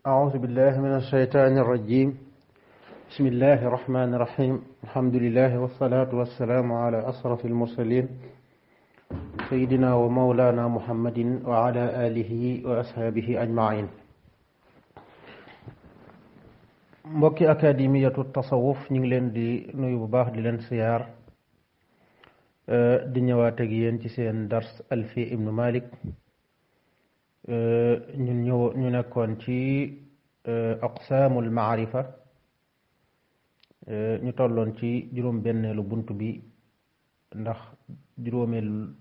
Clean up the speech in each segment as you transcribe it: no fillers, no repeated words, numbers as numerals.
أعوذ بالله من الشيطان الرجيم بسم الله الرحمن الرحيم الحمد لله والصلاة والسلام على أشرف المرسلين سيدنا ومولانا محمد وعلى آله وأصحابه أجمعين mbokki akademiyatu tasawuf ñu ngi leen di nuyu bu baax di leen siyaar di ñëwaat ak yéen ci seen dars Alfi ibnu Malik ñu nekkoon ci aqsaamul maarifa ñu tolloon ci juróom-benneelu bunt bi ndax juróomeelu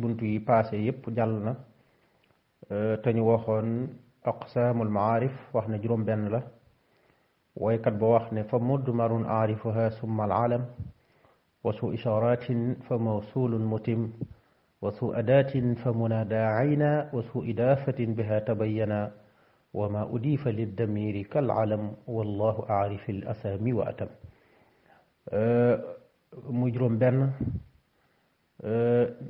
bunt yi passé yépp jàll na te ñu waxoon aqsaamul maarif wax ne juróom-benn la waykat ba wax ne fa mudmarun aarifuha summa alalam wa su isharatin fa mawsulun mutim wa su adatin fa munada ayna wa su idafatin biha tabayyana wa ma udifa liddamiri kal alam wallahu aarifi l asami wa atam muy juróom benn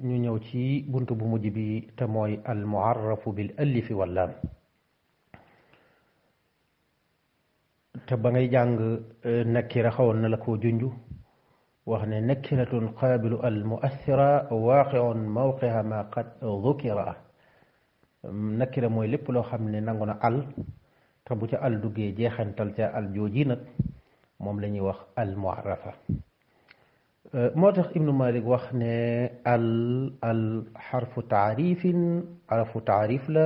ñu ñëw ci buntu bu mujj bi te mooy al muarrafu bil alifi wallaam te ba ngay jàng nakira xawoon na la koo junju wax ne nakiratun qaabilu al muathira waaqiun mawqiha ma qad dhukira nakira mooy lépp loo xam ne nangu na al te bu ca al duggee jeexantal ca al jooji nag moom la ñuy wax al muarrafa moo tax ibnu malik wax ne al xarfu taarifin xarfu taarif la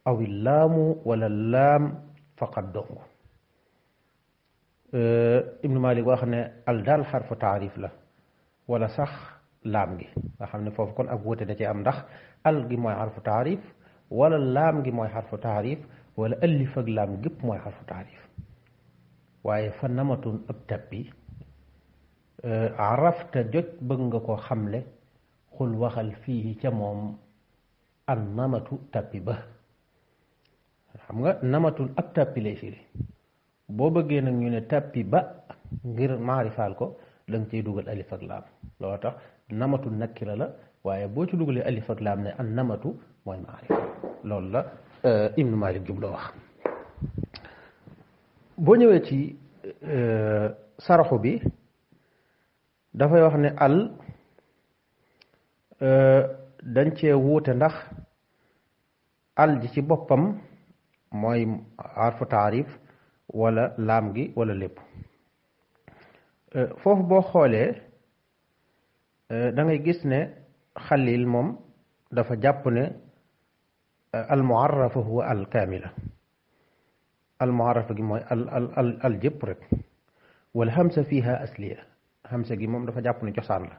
aw laamu wala laam faqat dong ibnu malik wax ne al daal xarfu taarif la wala sax laam gi nga xam ne foofu kon ak wuute da ci am ndax al gi mooy xarfu taarif wala laam gi mooy xarfu taarif wala alif ak laam gépp mooy xarfu taarif waaye fa namatun ab tabbi arafta joj bëgg nga ko xamle xul waxal fii ca moom an namatu tabbi ba xam nga namatun ab tabbi lay firi boo bëggee nag ñu ne tabbi ba ngir maarifaal ko da nga ciy dugal alif ak laam loolu tax namatu nakira la waaye boo ci dugalee alif ak laam ne an namatu mooy maarifa loolu la ibnu malik jubloo wax boo ñëwee ci saraxu bi dafay wax ne al dañ cee wuute ndax al ji ci boppam mooy arfu taarif wala laam gi wala lépp foofu boo xoolee da ngay gis ne xalil moom dafa jàpp ne al muarrafa huwa al kaamila al muarrafa gi mooy al jëpp rek wal hamsa fiha asliya hamsa gi moom dafa jàpp ne cosaan la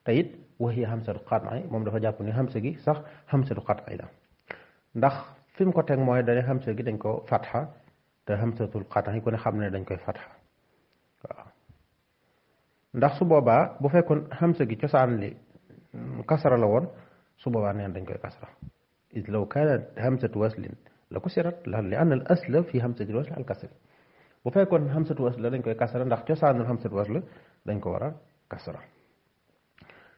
te it wa hiya hamsatu qat'i moom dafa jàpp ne hamsa gi sax hamsatu qat'i la ndax fi mu ko teg mooy dane hamsa gi dañ ko fatxa te hamsatul qat'i ku ne xam ne dañ koy fatxa waaw ndax su boobaa bu fekkoon hamsa gi cosaan li kasra la woon su boobaa neen dañ koy kasra is law kaanat hamsatu waslin la kusirat li anna al asla fi hamsatil wasl al kasr bu fekkoon hamsatu wasl la dañ koy kasra ndax cosaanul hamsatu wasl dañ ko war a kasra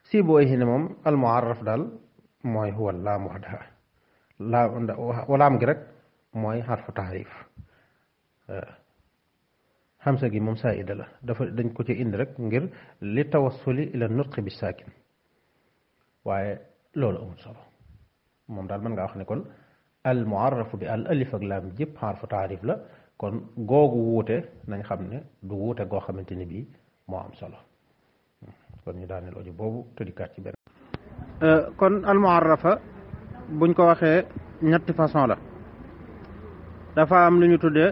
si booy ne moom al muarraf daal mooy huwa laam wahdaha laam gi rek mooy xarfu taarif hamsa gi moom saida la dañ ko ci indi rek ngir li tawassuli ila nutqi bi saakin waaye loolu amul solo moom daal mën nga wax ne kon al muarrafu bi al alif ak laam jëpp xarfu taarif la kon googu wuute nañ xam ne du wuute goo xamante ni bii moo am solo kon ñu daaneel audio boobu tëdikaat ci benn kon al muarrafa buñ ko waxee ñetti façon la dafa am lu ñu tuddee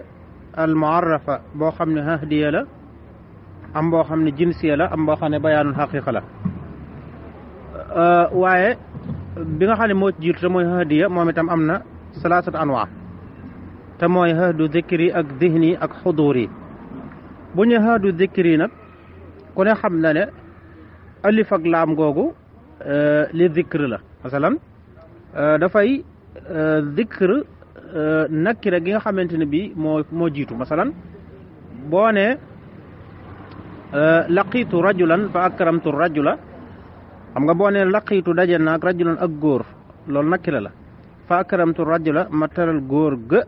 al muarrafa boo xam ne hahdiya la am boo xam ne jinsiya la am boo xam ne bayaanul xaqiqa la waaye bi nga xam ne moo ci jiitu te mooy hahdiya moom itam am na salaasat anwaa te mooy hahdu zikri ak zihni ak xuduri bu ñu hahdu zikri nag ku ne xam na ne alif ak laam googu li zikr la masalan dafay zikr nakira gi nga xamante ne bii moo jiitu masalan boo ne laqiitu rajulan fa akramtu rajula xam nga boo ne laqiitu daje naag rajulan ak góor loolu nakira la fa akramtu rajula ma teral góor ga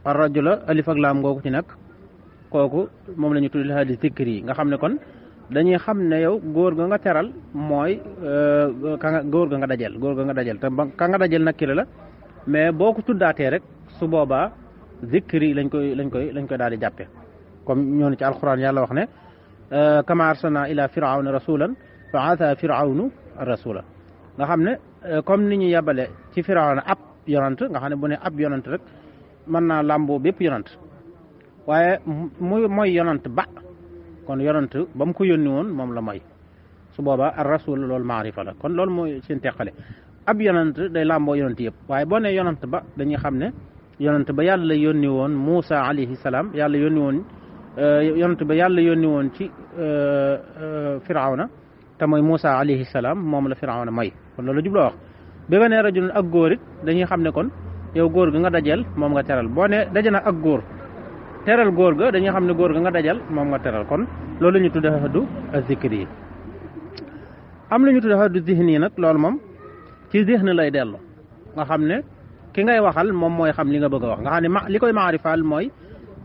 ar rajula alif ak laam googu ci nag kooku moom la ñu tuddee haadi zikri yi nga xam ne kon dañuy xam ne yow góor ga nga teral mooy góor ga nga dajel te ka nga dajel nakira la mais boo ko tuddaatee rek su boobaa zikri lañ koy daal di jàppe comme ñoo ne ci alquran yàlla wax ne kama arsalna ila firawna rasulan fa asa firawnu rasula nga xam ne comme ni ñu yebale ci firawna ab yonant nga xam ne bu ne ab yonant rek mën naa làmboo bépp yonant waaye mooy yonant ba kon yonant ba mu ko yónni woon moom la mooy su boobaa ar rasul loolu maarifa la kon loolu mooy seen teqale ab yonant day làmboo yonant yëpp waaye boo ne yonant ba dañuy xam ne yonant ba yàlla yónni woon Muusa alayhi salaam yàlla yónni woon yonant ba yàlla yónni woon ci firawna te mooy Muusa alayhi salaam moom la firawna may kon loolu jubloo wax bi nga ne rajulun ak góor it dañuy xam ne kon yow góor ga nga dajeel moom nga teral boo ne daje na ak góor teral góor ga dañuy xam ne góor ga nga dajal moom nga teral kon loolu la ñu tudde haddu az-zikri yi am la ñu tudde haddu zihni yi nag loolu moom ci zihni lay dellu nga xam ne ki ngay waxal moom mooy xam li nga bëgg a wax nga xam ne li koy maarifaal mooy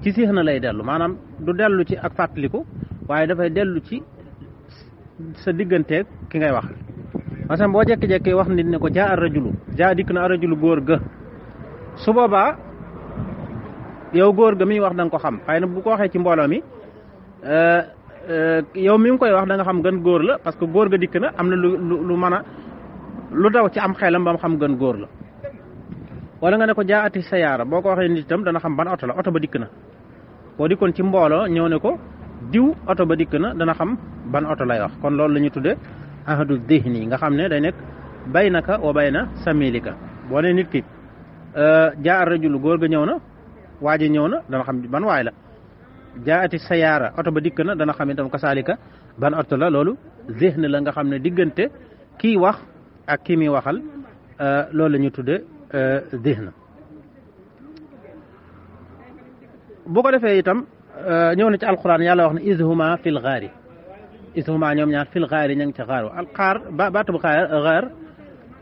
ci zihni lay dellu maanaam du dellu ci ak fàttaliku waaye dafay dellu ci sa digganteeg ki ngay waxal maanaam boo jekki-jekki wax nit ne ko jaa ar-rajulu jaa dikk na ar-rajulu góor ga su boobaa yow góor ga mi wax da nga ko xam xëy na bu ko waxee ci mbooloo mi yow mi ngi koy wax da nga xam gën góor la parce que góor ga dikk na am na lu mën a lu daw ci am xelam ba mu xam gën góor la wala nga ne ko jaa ati sayaara boo ko waxee nit itam dana xam ban oto la oto ba dikk na boo dikkoon ci mbooloo ñëw ne ko diw oto ba dikk na dana xam ban oto lay wax kon loolu la ñu tudde ahadu dihni nga xam ne day nekk baynaka wa bayna samilika boo ne nit ki jaa ar rajulu góor ga ñëw na waaji ñëw na dana xam ban waay la jaa ati sayaara oto ba dikk na dana xam itam kasaalika ban oto la loolu zihni la nga xam ne diggante kii wax ak kii muy waxal loolu la ñu tudde zihn bu ko defee itam ñëw na ci alquran yàlla wax ne izhuma fil gaari izhuma ñoom ñaar fil gaari ña ngi ca xaar alxaar baatu bu xaar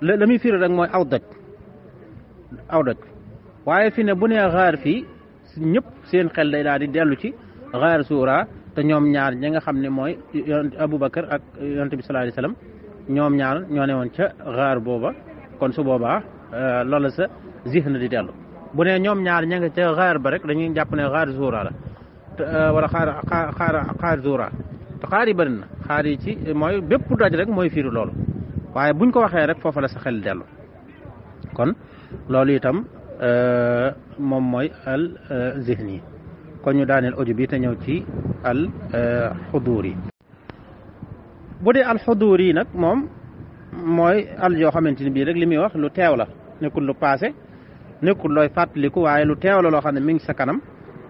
la muy firi rek mooy aw doj waaye fi ne bu nee xaar fii ñëpp seen xel day daal di dellu ci xaar suura te ñoom ñaar ñi nga xam ne mooy Abubakar ak yonent bi sallallahu alayhi wasallam ñoom ñaar ñoo ne woon ca xaar booba kon su boobaa loolu sa zihn di dellu bu ne ñoom ñaar ña nga ca xaar ba rek dañuy jàpp ne xaar suura la wala xaar suura te xaar yi bëri na xaar yi ci mooy bépp daj rek mooy firi loolu waaye buñ ko waxee rek foofa la sa xel dellu kon loolu itam moom mooy al zihni kon ñu daaneel audio bi te ñëw ci al xuduur yi bu dee al xuduur yi nag moom mooy al yoo xamante ni bii rek li muy wax lu teew la nekkul lu passé nekkul looy fàttaliku waaye lu teew la loo xam ne mi ngi sa kanam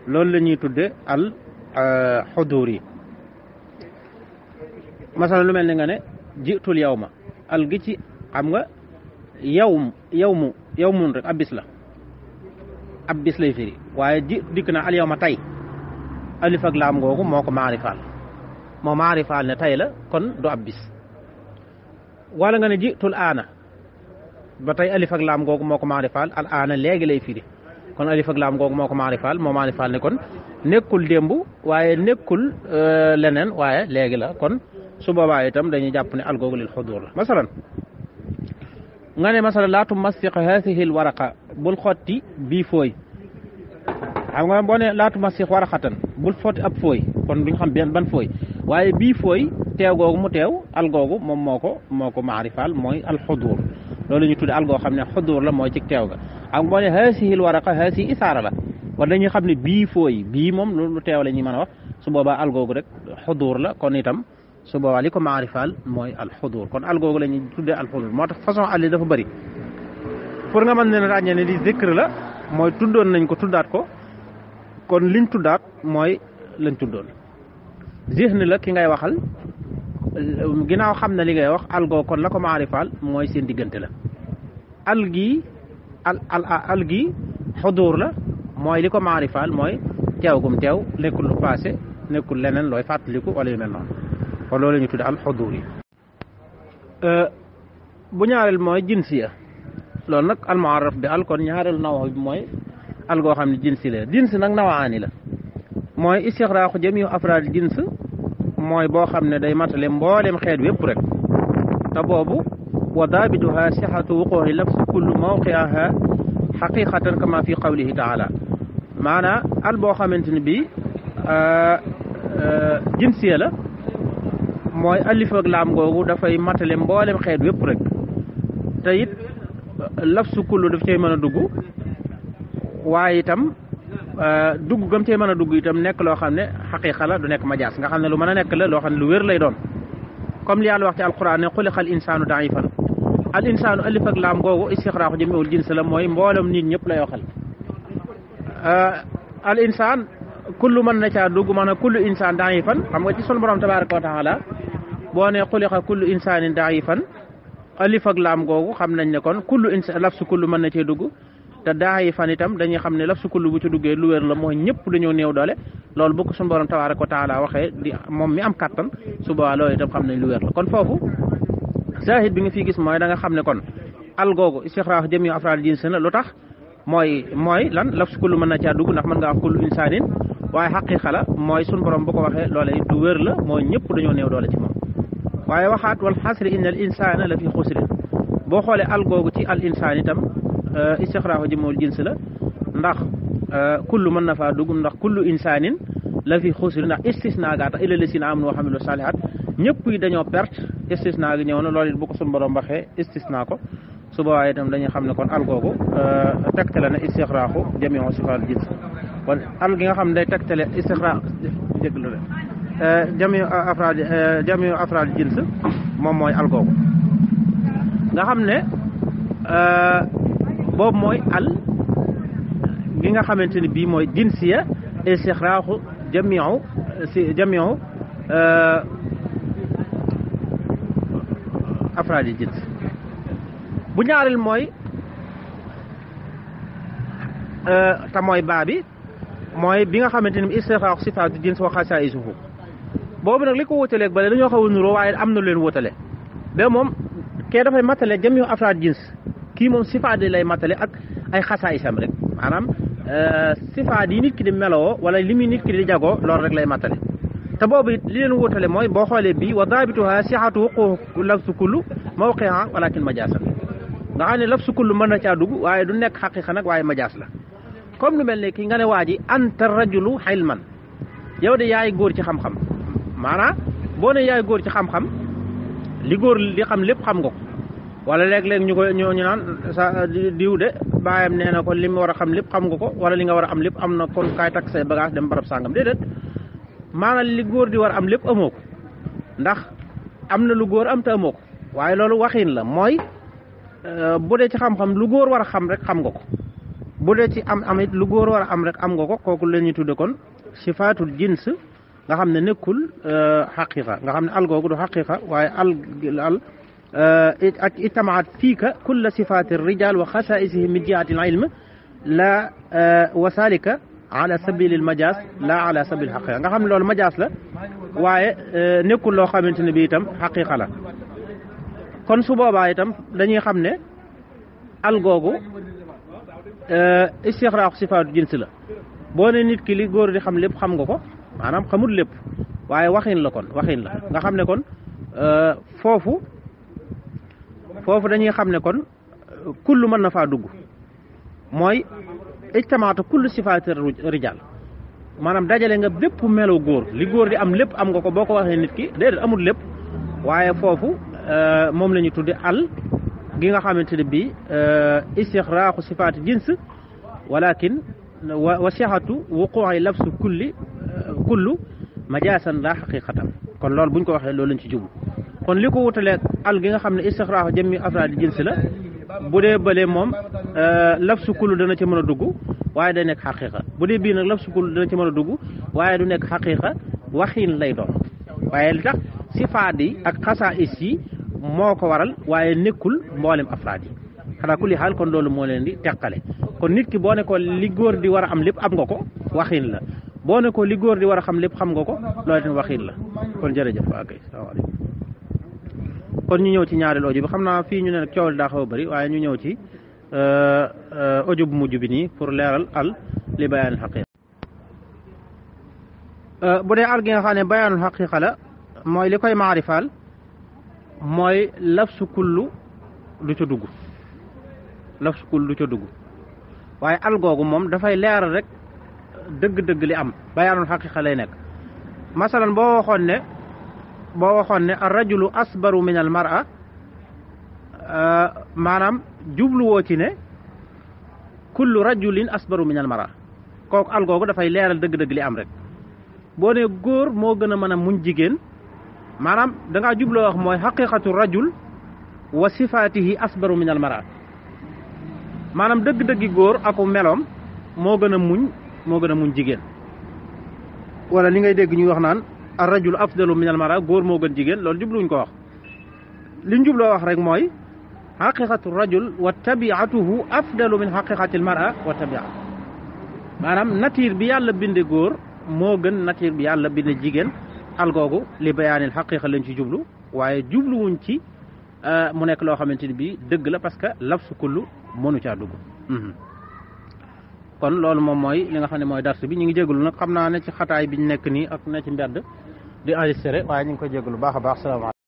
loolu la ñuy tudde al xuduur yi masala lu mel ni nga ne jiitul yawma al gi ci xam nga yawmun rek ab bis la ab bis lay firi waaye dikk na al yawma tey alif ak laam googu moo ko maarifaal ne tey la kon du ab bis wala nga ne jiitul aana ba tey alif ak laam googu moo ko maarifaal al aana léegi lay firi kon alif ak laam googu moo ko maarifaal ne kon nekkul démb waaye nekkul leneen waaye léegi la kon su boobaa itam dañuy jàpp ne al googu lil xudur la masalan nga ne masalan laa tumassiq haasihi al waraqa bul xotti bii fooy xam nga boo ne laa tumassiq waraqatan bul xotti ab fooy kon duñ xam ban fooy waaye bii fooy teew googu mu teew al googu moom moo ko maarifaal mooy al xudur loolu ñu tudde al goo xam ne xudur la mooy ci teew ga xam nga boo ne haasihi al waraqa haasihi isaara la wala dañuy xam ne bii fooy bii moom lu teew la ñuy mën a wax su boobaa al googu rek xudur la kon itam su boobaa li ko maarifaal mooy al xudur kon al googu la ñuy tuddee al xudur moo tax façon al yi dafa bëri pour nga mën ne ràññee ne di zikr la mooy tuddoon nañ ko tuddaat ko kon liñ tuddaat mooy lañ tuddoon zihni la ki ngay waxal ginnaaw xam na li ngay wax al googu kon la ko maarifaal mooy seen diggante la al gi xudur la mooy li ko maarifaal mooy teew gum teew nekkul lu passé nekkul leneen looy fàttaliku wala yu mel noonu kon loolu la ñu tudde al xudur yi bu ñaareel mooy jinsiya loolu nag al muarraf bi al kon ñaareelu naw bi mooy al goo xam ne jinsi la jins nag nawaani la mooy istixraaxu jamiu afraad jins mooy boo xam ne day matale mboolem xeet wépp rek te boobu wa daabituha sixatu wuquuxi lafsi kullu mawqiaha xaqiqatan kama fi qawlihi taala maanaa al boo xamante ne bii jinsiya la mooy alif ak laam googu dafay matale mboolem xeet wépp rek te it lafsu kullu daf cay mën a dugg waaye itam dugg gam cay mën a dugg itam nekk loo xam ne xaqiqa la du nekk majaas nga xam ne lu mën a nekk la loo xam ne lu wér lay doon comme li yàlla wax ci alquran ne xuliqa al insaanu daifan al insaanu alif ak laam googu istixraaxu jamiul jins la mooy mboolem nit ñëpp lay waxal al insaan kullu mën na caa dugg maanaam kullu insaan daifan xam nga ci sunu borom tabaraka wa taala boo ne xuliqa kullu insaanin daifan alif ak laam googu xam nañ ne kon kullu insaan lafsu kullu mën na cee dugg te daifan itam dañuy xam ne lafsu kullu bu ci duggee lu wér la mooy ñëpp dañoo néew doole loolu bu ko sunu borom tabaraka wa taala waxee di moom mi am kattan su boobaa loolu itam xam nañ lu wér la kon foofu zahid bi nga fii gis mooy da nga xam ne kon al googu istixraax jami afraad jins na lu tax mooy lan lafsu kullu mën na caa dugg ndax mën ngaa wax kullu insaanin waaye xaqiqa la mooy sunu borom bu ko waxee loolee it lu wér la mooy ñëpp dañoo néew doole ci moom waaye waxaat wal xasri inna al insana la fi xusrin boo xoolee al googu ci al insaan itam istixraaxu jamiul jins la ndax kullu mën na faa dugg ndax kullu insaanin la fi xusrin ndax istisna gaa tax illa lasina amanu wa xamilu salihat ñëpp yi dañoo perte istisna gi ñëw na loolu it bu ko sunu borom waxee istisna ko su boobaa itam dañuy xam ne kon al googu tegtale na istixraaxu jamiu sifaat jins kon al gi nga xam ne day tegtale istixraax jéglu de jamiu afraad jins moom mooy al googu nga xam ne boobu mooy al gi nga xamante ni bii mooy jinsiya istixraaxu jamiu afraad jins bu ñaareel mooy te mooy baa bi mooy bi nga xamante ni istixraaxu sifaatu jins wa xasaa'isuhu boobu nag li ko wutaleeg bale dañoo xaw a nuroo waaye am na lu leen wutale ba moom kee dafay matale jamiu afraad jins kii moom sifaat yi lay matale ak ay xasaayisam rek maanaam sifaat yi nit ki di meloo wala li muy nit ki di jagoo loolu rek lay matale te boobu it li leen wutale mooy boo xoolee bii wa daabituha sixatu wuquuxi lafsu kullu mawqi'a walakin majaasan nga xam ne lafsu kullu mën na caa dugg waaye du nekk xaqiqa nag waaye majaas la comme lu mel ne kii nga ne waa ji anta rajulu xilman yow de yaay góor ci xam-xam maanaam boo ne yaay góor ci xam-xam li góor li xam lépp xam nga ko wala léeg-léeg ñu naan sa diw de baayam nee na ko li mu war a xam lépp xam nga ko wala li nga war a am lépp am na kon kaay takk say bagage dem barab sàngam déedéet maanaam li góor di war a am lépp amoo ko ndax am na lu góor am te amoo ko waaye loolu waxin la mooy bu dee ci xam-xam lu góor war a xam rek xam nga ko bu dee ci am it lu góor war a am rek am nga ko kooku la ñuy tudde kon sifaatul jins nga xam ne nekkul xaqiqa nga xam ne al googu du xaqiqa waaye al ijtamaat fiika kulla sifaati rijal wa xasaisihim min jihati al ilm la wa salika ala sabili al majaas la ala sabili al xaqiqa nga xam ne loolu majaas la waaye nekkul loo xamante ne bi itam xaqiqa la kon su boobaa itam dañuy xam ne al googu istixraaxu sifaatu jins la boo ne nit ki li góor di xam lépp xam nga ko maanaam xamul lépp waaye waxin la kon waxin la nga xam ne kon foofu dañuy xam ne kon kullu mën na faa dugg mooy ijtamaatu kullu sifaati rijal maanaam dajale nga bépp melo góor li góor di am lépp am nga ko boo ko waxee nit ki déedéet amul lépp waaye foofu moom la ñu tudde al gi nga xamante ne bii istixraaxu sifaati jins walakin wa sixatu wuquu'i lafsu kullu majaasan la xaqiqatan kon loolu buñ ko waxee loolu lañ ci jublu kon li ko wutalee al gi nga xam ne istixraaxu jami afraadi jins la bu dee bële moom lafsu kullu dana ci mën a dugg waaye day nekk xaqiqa bu dee bii nag lafsu kullu dana ci mën a dugg waaye du nekk xaqiqa waxiin lay doon waaye li tax sifaat yi ak xasaa'is yi moo ko waral waaye nekkul mboolem afraad yi xanaa kulli xaal kon loolu moo leen di teqale kon nit ki boo ne ko li góor di war a am lépp am nga ko waxiin la boo ne ko li góor di war a xam lépp xam nga ko loolu tamit waxiin la kon jërëjëf waa kay salaamaaleykum kon ñu ñëw ci ñaareelu audio bi xam naa fii ñu ne nag coow daa xaw a bëri waaye ñu ñëw ci audio bu mujj bi nii pour leeral al li bayaanul xaqiqa bu dee al gi nga xam ne bayaanul xaqiqa la mooy li koy maarifaal mooy lafsu kullu du ca dugg lafsu kullu du ca dugg waaye al googu moom dafay leeral rek dëgg-dëgg li am bayaanul xaqiqa lay nekk masalan boo waxoon ne ar rajulu asbaru min al mar'a maanaam jubluwoo ci ne kullu rajulin asbaru min al mar'a kooku al googu dafay leeral dëgg-dëgg li am rek boo ne góor moo gën a mën a muñ jigéen maanaam dangaa jubloo wax mooy xaqiqatu rajul wa sifaatihi asbaru min al mar'a maanaam dëgg-dëggi góor aku meloom moo gën a muñ jigéen wala li ngay dégg ñuy wax naan ar rajul afdalu min al mar'a góor moo gën jigéen loolu jubluwuñ ko wax liñ jubloo wax rek mooy xaqiqatu rajul wa tabiatuhu afdalu min xaqiqati al mar'a wa tabiat maanaam nature bi yàlla binde góor moo gën nature bi yàlla binde jigéen al googu li bayaanil xaqiqa lañ ci jublu waaye jubluwuñ ci mu nekk loo xamante ni bii dëgg la parce que lafsu kullu mënu caa dugg kon loolu moom mooy li nga xam ne mooy dars bi ñu ngi jégalu nag xam naa ne ci xataay bi ñu nekk nii ak na ci mbedd di enregistré waaye ñu ngi koy jégalu baax a baax salaamaaleykum